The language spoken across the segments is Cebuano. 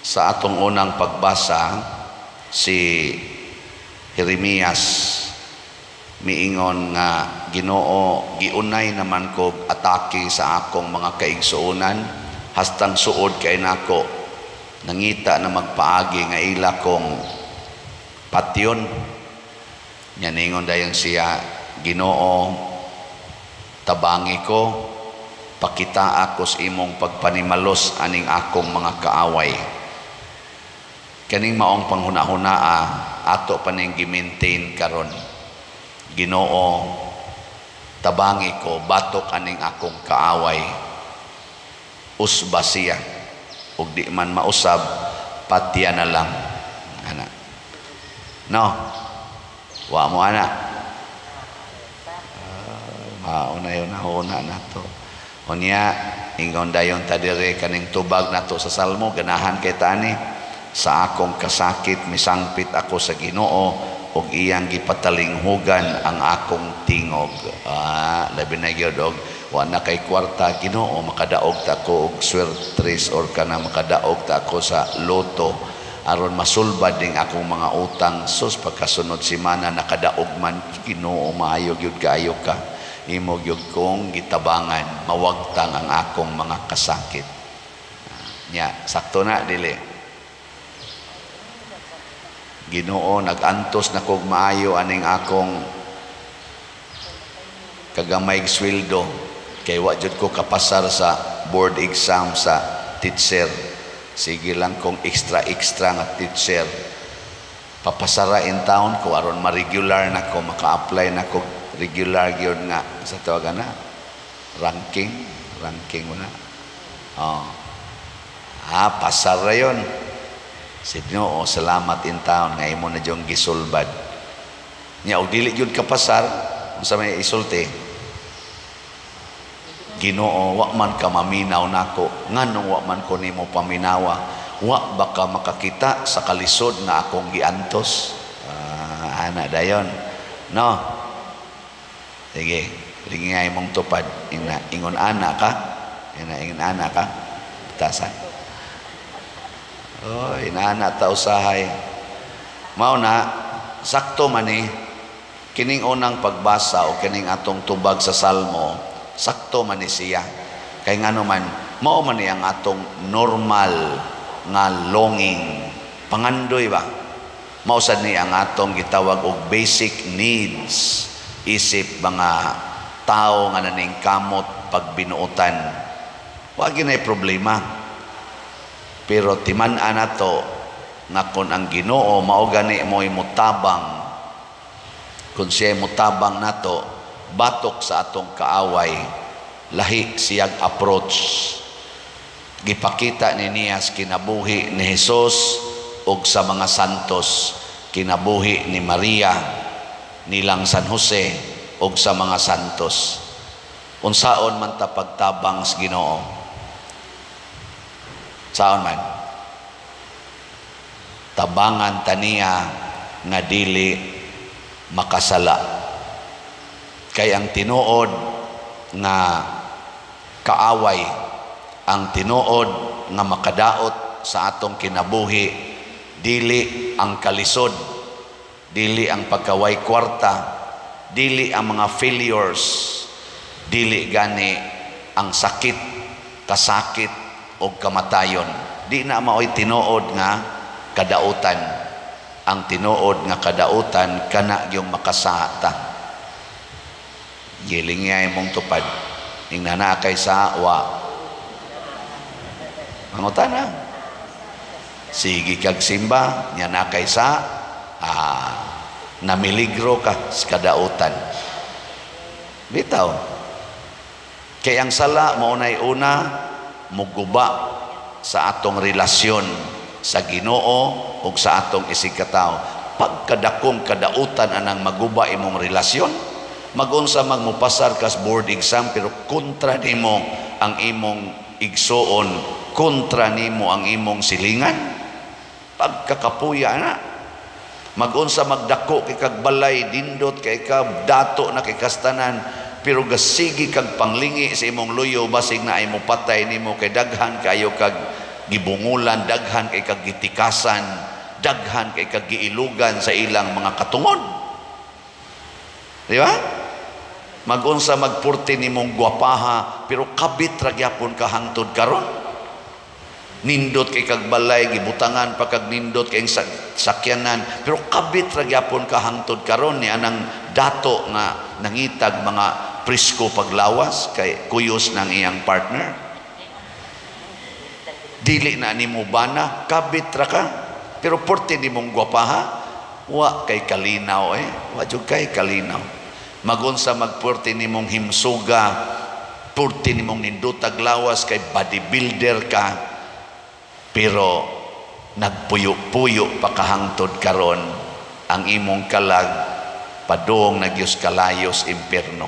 Sa atong unang pagbasa, si Jeremias miingon nga, "Ginoo, giunay naman ko atake sa akong mga kaigsuonan hastang suod kay nako, nangita na magpaagi nga ila kong patyon." Nya ningon dayon siya, "Ginoo, tabangi ko, pakita ako sa imong pagpanimalos aning akong mga kaaway." Kaning maong panghuna-hunaa, ato pa ning gi-maintain karon. Ginoo, tabangi ko batok aning akong kaaway. Usba siya, ug di man mausab, patya na lang ana. No, wa mo ana? Mao na yun, nahuna na to. Unya ingon dayon ta dire, kaning tubag nato sa Salmo, ganahan kay tani, "Sa akong kasakit misangpit ako sa Ginoo ug iyang gipatalinghugan ang akong tingog." Ah, labi na gyud og wa na kay kwarta. "Ginoo, makadaog ta ko og swertres or kana makadaog ta ako sa lotto aron masulbad ning akong mga utang." Sus, pagkasunod semana nakadaog man. "Ginoo, maayo gyud kaayo ka, imo gyud kong gitabangan mawagtang ang akong mga kasakit." Nya sakto na dili? "Ginoo, nagantos na kog maayo aning akong kagamay sweldo kay wa jud ko kapasar sa board exam sa teacher. Sige lang kong extra extra nga teacher. Papasara in town ko aron ma-regular na ko, maka-apply na ko regular gyud nga sa tawagan na ranking, ranking mo na." Oh. Ah, pasar ra yon. Si Ginoo, salamat in town nga imo na diyong gisulbad. Nya og dili gyud ka pasar, unsa may isulti? "Ginoo, wa man ka maminaw nako. Nganong wa man ko nimo paminawa? Wa ba ka makakita sa kalisod nga akong giantos?" Ah, ana dayon. No. Sige, lingay mong tupad. Ina, ingon ana ka. Ina, ingon ana ka. Butasan. Oh, inaana ta usahay. Mao na sakto man ni kining unang pagbasa o kining atong tubag sa Salmo, sakto man ni siya. Kay ngano man, mao man ni ang atong normal nga longing. Pangandoy ba? Mao sad ni ang atong gitawag og basic needs isip mga tao nga naningkamot pagbinuotan. Wa ginay problema. Pero timan-an nato nga kung ang Ginoo mao gani mo'y mutabang, kung siya mutabang nato batok sa atong kaaway, lahi siyag approach. Gipakita ni niya sa kinabuhi ni Jesus ug sa mga santos, kinabuhi ni Maria, nilang San Jose ug sa mga santos. Unsaon man ta pagtabang sa Ginoo? Saon man? Tabangan taniya nga dili makasala. Kay ang tinuod nga kaaway, ang tinuod nga makadaot sa atong kinabuhi, dili ang kalisod, dili ang pagkaway kwarta, dili ang mga failures, dili gani ang sakit, kasakit o kamatayon. Di na maoy tinuod nga kadautan. Ang tinuod nga kadautan kana yung makasata. Giling niya imong tupad. Ing na kay sa wa. Mangutana. Sige kag simba, nya na kay sa namiligro ka sa kadautan. Bitaw. Kay ang sala mao nay una muguba sa atong relasyon sa Ginoo ug sa atong isigkatawo. Pagkadakong kadautan anang maguba imong relasyon, magunsa magmupasar kas board exam pero kontra nimo ang imong igsuon, kontra nimo ang imong silingan, pagkakapuya na. Magunsa magdako kay kag balay, dindot kay ka, dato na kay kastanan, pero gasigi kag panglingi sa imong luyo, basig na ay mo patay nimo kay daghan kayo kag gibungulan, daghan kay kag gitikasan, daghan kay kag giilugan sa ilang mga katungod. Di ba? Magunsa magpurti nimong gwapaha, pero kabit ra gyapon ka hangtod karon. Nindot kay kag balay, gibutangan pa kag nindot kay sakyanan, pero kabit ra gyapon ka hangtod karon ni anang dato nga nangitag mga presko paglawas kay kuyos ng iyang partner. Dili na nimo bana, kabit ra ka, pero purti nimong gwapaha, wa kay kalinaw eh, wa jud kay kalinaw. Magunsa magpurti nimong himsuga, purti nimong nindutag lawas kay bodybuilder ka, pero nagpuyo-puyo pa kahangtod karon, ang imong kalag padung na gyud kalayos impierno.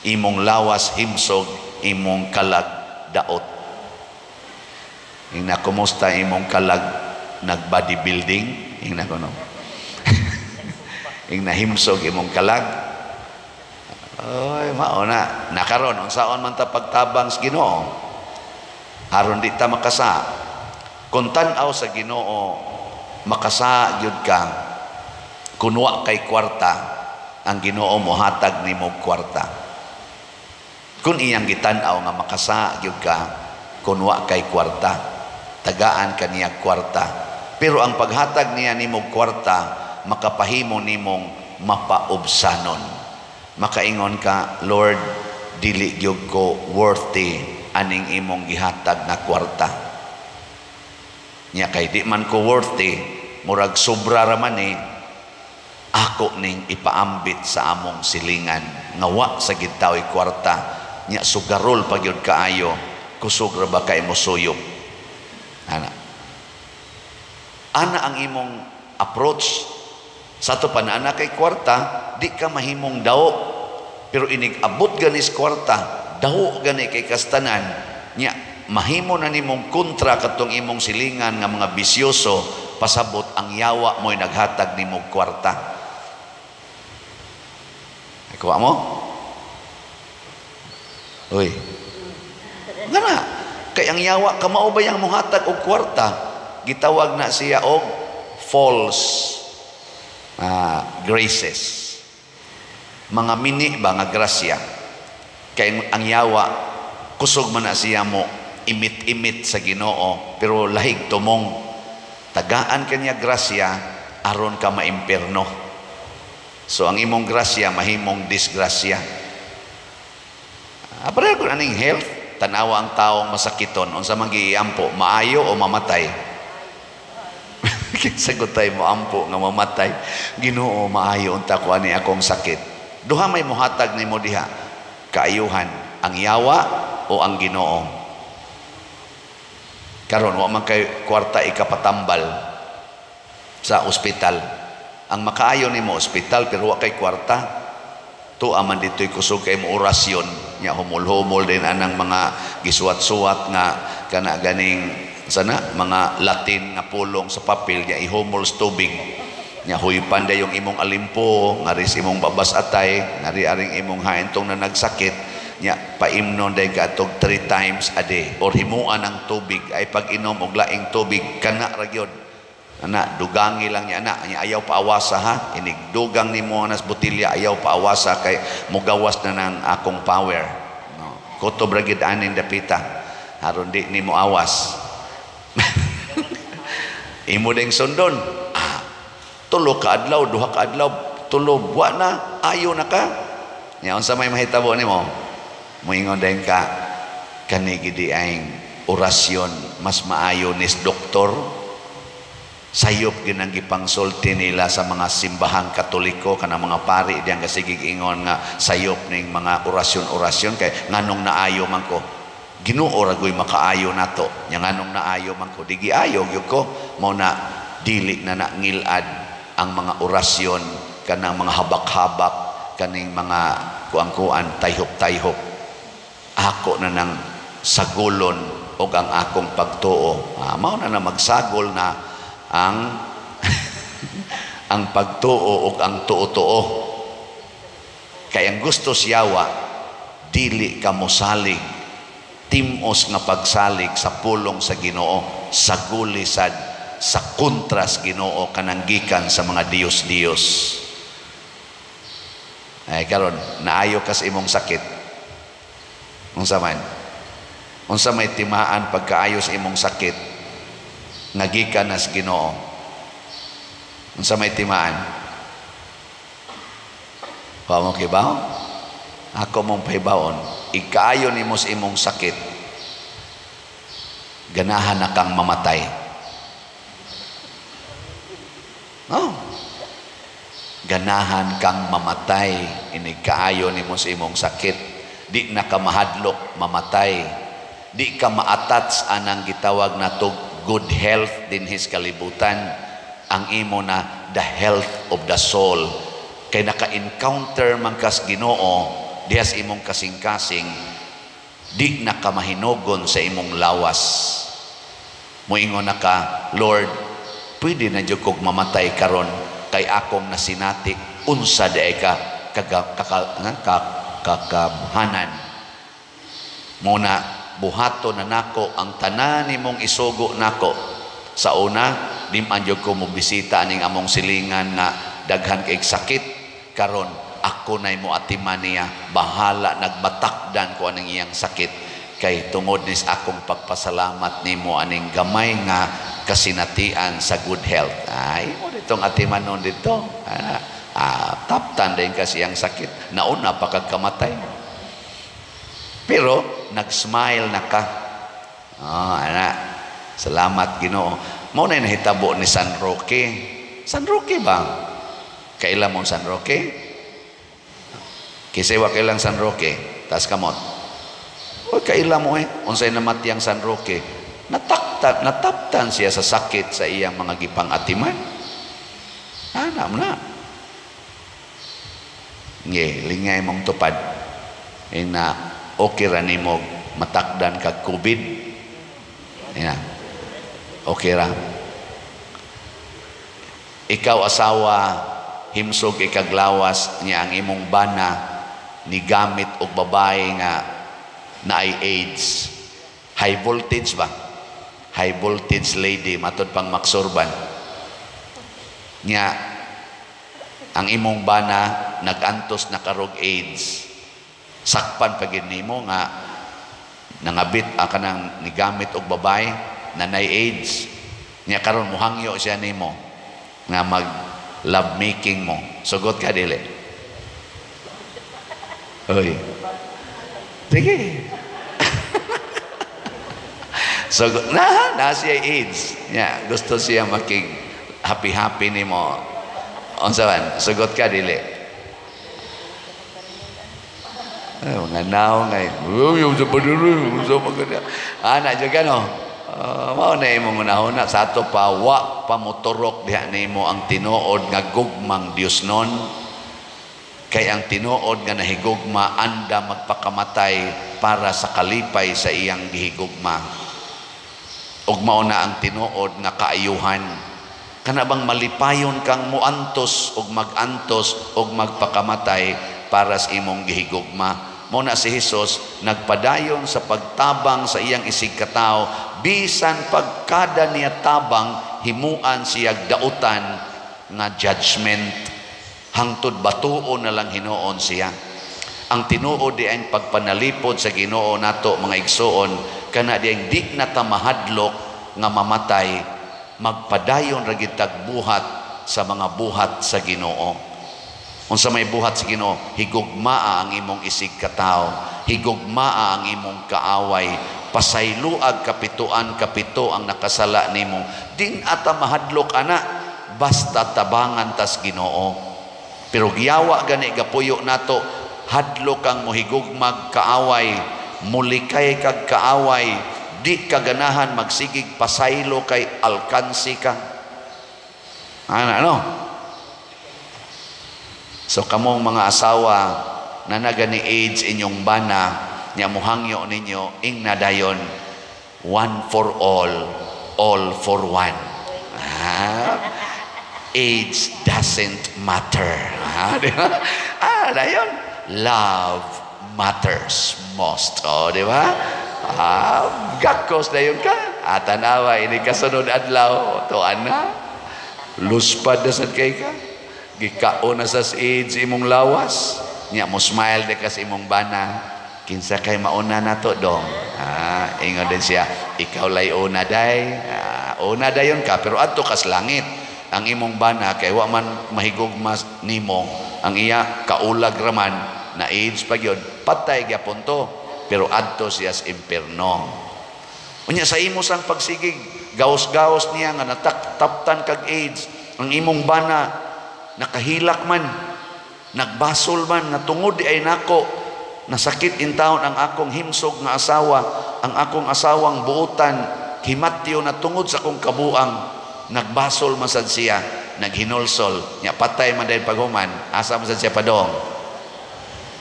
Imong lawas himsog, imong kalag daot. Ingna, kumusta imong kalag nag bodybuilding? Ingna ko no. Ingna, himsog imong kalag. Oy, mao na. Nakaron unsaon man ta pagtabang sa Ginoo? Aron di ta makasa. Kung tan-aw sa Ginoo, makasa gyud ka. Kun wa kay kwarta, ang Ginoo mohatag nimo kwarta. Kung iyang gitan-aw nga makasa gyud ka, kun wa kay kwarta, tagaan ka niya kwarta. Pero ang paghatag niya nimo kwarta, makapahimo nimong mapaubsanon. Makaingon ka, "Lord, dili gyud ko worthy aning imong gihatag na kwarta." Nya kay di man ko worthy, murag sobra ra man ni, ako ning ipaambit sa among silingan nga wa sa gid taoy kwarta. Nya sugarol pa gyud kaayo, kusog ra ba kay mo suyop ana? Ana ang imong approach. Sa ato pa na ana kay kwarta, di ka mahimong daw, pero inig abot ganis kwarta, daw gani kay kastanan. Nya mahimo na nimong kontra katong imong silingan nga mga bisyoso, pasabot ang yawa mo'y naghatag nimo kwarta. Ikuha mo? Uy. Ngana, kay ang yawa kamao ba yang mohatag og kwarta? Gitawag na siya og false graces. Mga mini ba nga grasya. Kay ang yawa kusog man na siya mo imit-imit sa Ginoo, pero lahig tumong tagaan kanya grasya aron ka maimpierno. So ang imong grasya mahimong disgrasya. Pareho kun aning health, tanawa ang taong masakiton, unsa man giampo, maayo o mamatay? Kinsa tay mo ampo nga mamatay? "Ginoo, maayo unta ko ani akong sakit." Duha may muhatag nimo diha. Kaayuhan, ang yawa o ang Ginoo? Karon wa man kay kwarta ikapatambal sa ospital. Ang makaayo nimo ospital, pero wa kay kwarta. Tuwa man dito'y kusog kay mo orasyon nya, humol-humol din anang mga gisuwat-suwat nga kana ganing sana mga Latin nga pulong sa papel nya, ihumol sa tubig nya, huypan dayong imong alimpo ngari sa imong babas atay, ngari aring imong haintong na nagsakit nya, paimnon day ka three times a day or himuan ang tubig ay pag-inom og laing tubig kana ra gyud ana, dugangi lang niya ana nya, ayaw paawasa ha, inig dugang nimo anas botelya, ayaw paawasa kay mugawas na ng akong power, no? Kutob ra gyud anin dapita aron di nimo awas. Imo ding sundon, 3 ka adlaw, 2 ka adlaw, tulo, wa na ayo na ka nya. Unsa may mahitabo nimo? Moingon din ka, "Kani gidi ay orasyon, mas maayo nis doktor. Sayop ginang gipangsulti nila sa mga simbahang Katoliko, kanang mga pari diyang kasigig ingon nga sayop ning mga orasyon-orasyon, kay nganong naayo man ko? Ginoo ra goy makaayo nato nya. Nganong naayo man ko? Di giayo gyud ko." Mao na dili na nangilad ang mga orasyon, kanang mga habak-habak, kaning mga kuang-kuan, tayhop-tayhop. Ako na nang sagulon og ang akong pagtuo. Mao na na magsagol na ang ang pagtuo ug ang tuo-tuo. Kay ang gusto siyawa, dili ka mosalig. Timos nga pagsalig sa pulong sa Ginoo, sa gulisad sa kontras Ginoo kanang gikan sa mga Diyos-Diyos. Ay karon naayo kas imong sakit. Unsa man? Unsa may timaan pagkaayo sa imong sakit nga gikan nas Ginoo? Unsa may timaan? Wa mo kibaw? Ako mong pahibawon, ikaayo nimo sa imong sakit, ganahan na kang mamatay. No? Ganahan kang mamatay, inig kaayo nimo sa imong sakit. Di na ka mahadlok mamatay. Di ka ma-attach anang gitawag nato good health dinhi sa kalibutan. Ang imo na the health of the soul. Kay naka-encounter man kas Ginoo diha sa imong kasing-kasing, di na ka mahinugon sa imong lawas. Moingon na ka, "Lord, pwede na jud kog mamatay karon kay akong nasinati unsa diay ka kagamhanan. Muna buhato na nako ang tanan nimong isugo nako." Sa una, di man jud ko mobisita aning among silingan nga daghan kay sakit. Karon ako nay mo atiman niya, bahala nagmatakdan ko aning iyang sakit kay tungod nis akong pagpasalamat nimo aning gamay nga kasinatian sa good health. Ay mo ditong atiman nun dito. Taptan din kasi ang sakit, nauna pa kag kamatay, pero nag-smile na ka. Oh, ana, salamat Ginoo. Mao na nahitabo ni San Roque. San Roque ba? Kaila mo San Roque? Kisay wa kailang San Roque? Tas kamot. O kaila mo eh. Unsay namatiyang San Roque? Nataktan, nataptan siya sa sakit sa iyang mga gipang atiman. Ana mo na. Nge, lingay mong tupad. Ina, okay ra nimo matakdan kag COVID. Ina. Okay ra. Ikaw asawa, himsog ikaglawas niya, ang imong bana ni gamit og babae nga naay AIDS. High voltage ba? High voltage lady, matod pang maksurban. Nya ang imong bana nagantos na karog AIDS. Sakpan pa gid nimo nga nangabit ang kanang nigamit og babae na nay AIDS. Nya karon muhangyo siya nimo nga mag love making mo. Sugot ka dili? Oy. Sige. So na siya AIDS. Ya, gusto siya makig happy happy nimo. Unsa man? Sugot ka dili? Ay, mga naong ay. Uy, sa paduro, sa maganda. Ana jud ka no. Mao na imong unahuna sa ato pa wa pa moturok diha nimo ang tinuod nga gugmang Dios nun. Kay ang tinuod nga nahigugma anda magpakamatay para sa kalipay sa iyang gihigugma. Ug mao na ang tinuod nga kaayuhan. Kana bang malipayon kang muantos ug magantos ug magpakamatay para sa imong gihigugma. Mao na si Hesus nagpadayon sa pagtabang sa iyang isigkatawo, bisan pagkada niya tabang himuan siya dautan nga judgment, hangtod batuon na lang hinuon siya. Ang tinuod di ang pagpanalipod sa Ginoo nato, mga igsuon, kana di ang di na ta mahadlok nga mamatay, magpadayon ra gid buhat sa mga buhat sa Ginoo. Unsa may buhat sa Ginoo? Higugmaa ang imong isig katawo, higugmaa ang imong kaaway, pasayloag kapituan kapito ang nakasala nimo. Din ata mahadlok ana, basta tabangan tas Ginoo. Pero giyawa gani gapuyo nato, hadlok kang mohigugmag kaaway, mulikay kag kaaway, di ka ganahan magsigig pasaylo kay alkansi ka. Ana no? So kamong mga asawa na nagani AIDS inyong bana, nya muhangyo ninyo, ing nadayon, one for all for one. AIDS doesn't matter. Di ba? Dayon, love matters most. Oh, di ba? Ah, gakos na yun ka. Ah, tanawa, ini kasunod adlaw. Tuan na. Luspad na sad kay ka. Gikaon na sa AIDS imong lawas. Nya mo smile de kas imong bana. Kinsa kay mauna na to dong? Ah, ingon din siya, ikaw lay una day. Ah, una dayon ka pero adto kas langit. Ang imong bana kay wa man mahigugma nimo, ang iya kaulag raman na AIDS pa gyud, patay gyapon to, pero adto siya sa impierno. Unya sa imo sang pagsigig, gaos-gaos niya nga nataptan kag AIDS, ang imong bana nakahilak man, nagbasol man, natungod ay nako, nasakit in taon ang akong himsog nga asawa, ang akong asawang buotan, himatyo na tungod sa akong kabuang, nagbasol man sad siya, naghinulsol, nya patay man dahil paghuman, asa man sad siya padong?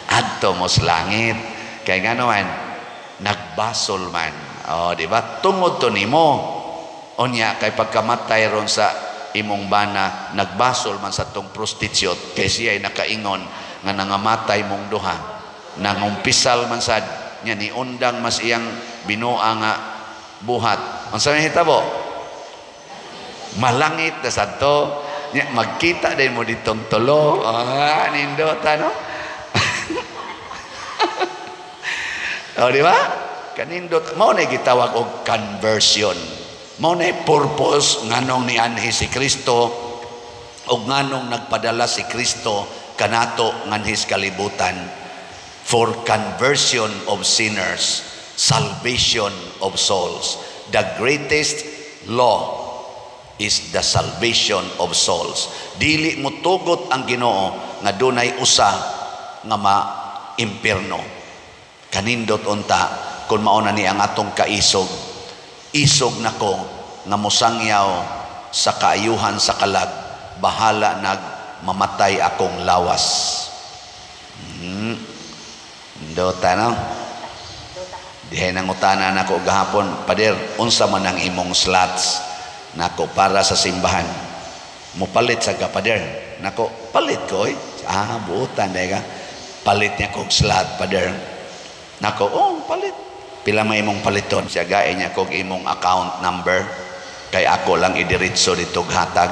Adto mos langit. Kay ngano man, nagbasol man. Oh, di ba? Tungod to nimo. Unya kay pagkamatay ron sa imong bana, nagbasol man sa tong prostitute kay siya ay nakaingon nga nangamatay mong duha. Nangumpisal man sad nya niundang mas iyang binuang nga buhat. Unsa may hitabo? Malangit na sad to. Nya magkita din mo ditong tulo. Ah, nindot ano? O, di ba? Kanindot mao na gitawag og conversion. Mao na purpose nganong nianhi si Kristo og nganong nagpadala si Kristo kanato nganhis kalibutan, for conversion of sinners, salvation of souls. The greatest law is the salvation of souls. Dili mo tugot ang Ginoo nga dunay usa nga ma-impierno. Kanindot unta kung mauna ni ang atong kaisog. Isog nako nga mosangyaw sa kaayuhan sa kalag, bahala nag mamatay akong lawas. Dota no? Dihay nangutana nako gahapon, Pader, unsa man ang imong slots nako para sa simbahan? Mupalit sa ka, Pader. Nako, palit ko oy. Ah, buotan day ka. Palit niya kog slot, Pader. Nako, oh, palit. Pila may imong paliton? Siya gae niya kog imong account number kay ako lang idiretso dito hatag.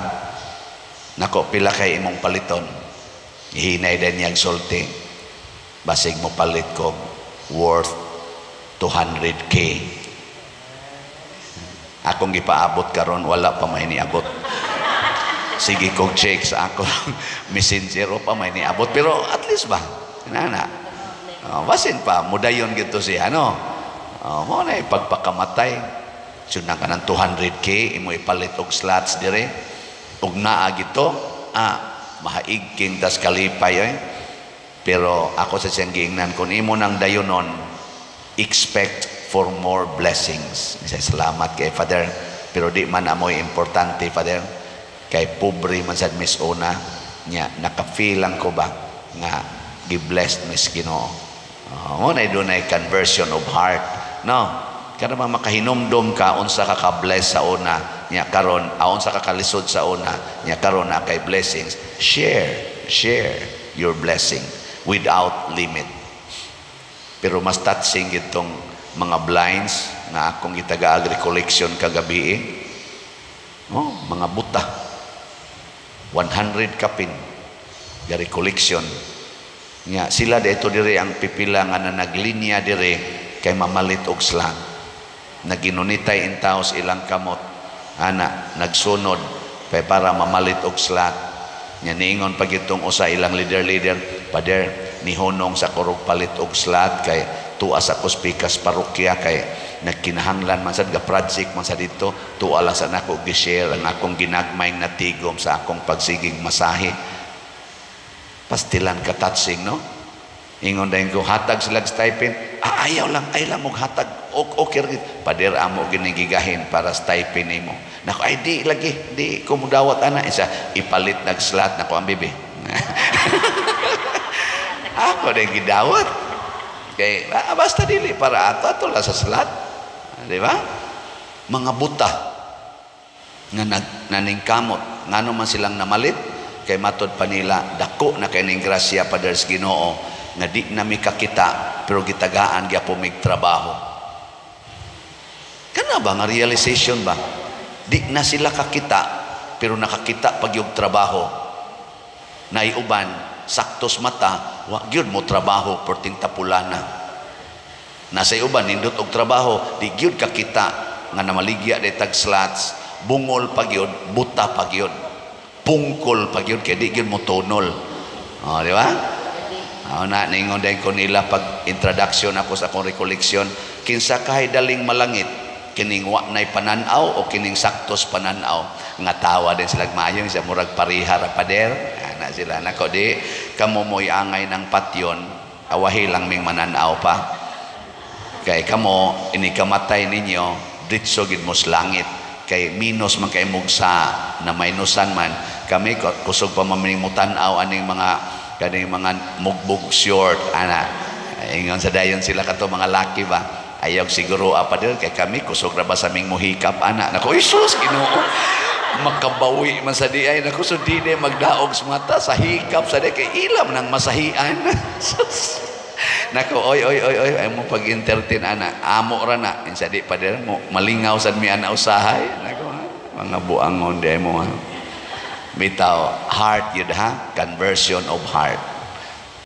Nako, pila kay imong paliton? Hinay din niyang sulti. Basig mo palit kog worth 200K. Akong gipaabot karon, wala pa may niabot. Sige kog check sa ako messenger, pa may niabot, pero at least ba nana. Oh, basin pa mudayon gito siya no. Oh, mo na ipagpakamatay. Sundan ka ng 200K imo ipalit og slots dire. Ug naa gito, mahaig king tas kalipay oy. Pero ako sa siyang giingnan, kung imo nang dayunon, expect for more blessings. Isa, salamat kay Father, pero di man amoy importante, Father. Kay pobre man sad mis una nya, naka-feel lang ko ba nga gi-blessed mis Ginoo. Oh, mo na dunay conversion of heart, no? Kada ba makahinumdom ka unsa ka ka-bless sa una nya karon, unsa ka kalisod sa una nya karon na kay blessings, share your blessing without limit. Pero mas touching itong mga blinds nga akong gitaga recollection kagabi. Oh, mga buta. 100 kapin ga recollection. Nya sila dito dire ang pipila nga na naglinya dire kay mamalit og slang. Naginunitay in taos ilang kamot. Ana nagsunod kay para mamalit og slat. Nya niingon pag itong usa ilang leader-leader, Pader, nihunong sa kurog palit og slat kay tuwa sa kuspikas parokya kay nagkinahanglan man sad ga project man sa dito, tuwa lang sa nako gi-share ang akong ginagmay natigom sa akong pagsigig masahe. Pastilan ka touching, no? Ingon dayon ko hatag sila stipend. Ah, ayaw lang, ayaw lang mong hatag. Okay, okay. Pader, amo ginigigahin para stipend nimo. Nako, ay di lagi, di ko mudawat ana. Isa ipalit nag-slot nako ang bibi. Ako din gidawat. Kay basta dili para ato ato lang sa slot. Di ba? Mga buta nga naningkamot, ngano man silang namalit kay matod pa nila dako na kay ning grasya Pader sa Ginoo nga di nami kakita pero gitagaan gyapon mig trabaho. Kana ba nga realization ba? Di na sila kakita, pero nakakita pag yung trabaho. Naiuban, saktos mata, wa gyud mo trabaho perting tapulana. Nasa uban nindot og trabaho, di gyud kakita nga namaligya di tag slots, bungol pa gyud, buta pa gyud. Pungkol pa gyud kay di gyud mo tunol. Oh, di ba? Oh, na ningon din ko nila pag introduction ako sa akong recollection, kinsa kahay daling malangit, kining wa nay pananaw o kining saktos pananaw? Nga tawa din sila, maayo sa murag pareha ra, pader. Ana sila. Nako, di kamo mo'y angay ng patyon, awahi lang ming mananaw pa kay kamo ini kamatay ninyo, ditso gid mo sa langit, kay minus man kay mugsa na minusan man kami, kusog pa man mo tan-aw aning mga kaning mga mugbog short ana. Ingon sa dayon sila kato mga laki ba, ayaw siguro apa dir kay kami kusog ra ba sa ming muhikap ana. Nako, Isus Ginoo, makabawi man sa di ay. Nako, so di magdaog sa mata sa hikap sa di kay ilam nang masahian. Sus. Nako, oy oy oy oy, ay mo pag-entertain ana, amo ra na insa di pa dir mo malingaw sad mi ana usahay. Nako ha, mga buangon di mo ha. Bitaw, heart yun ha, conversion of heart.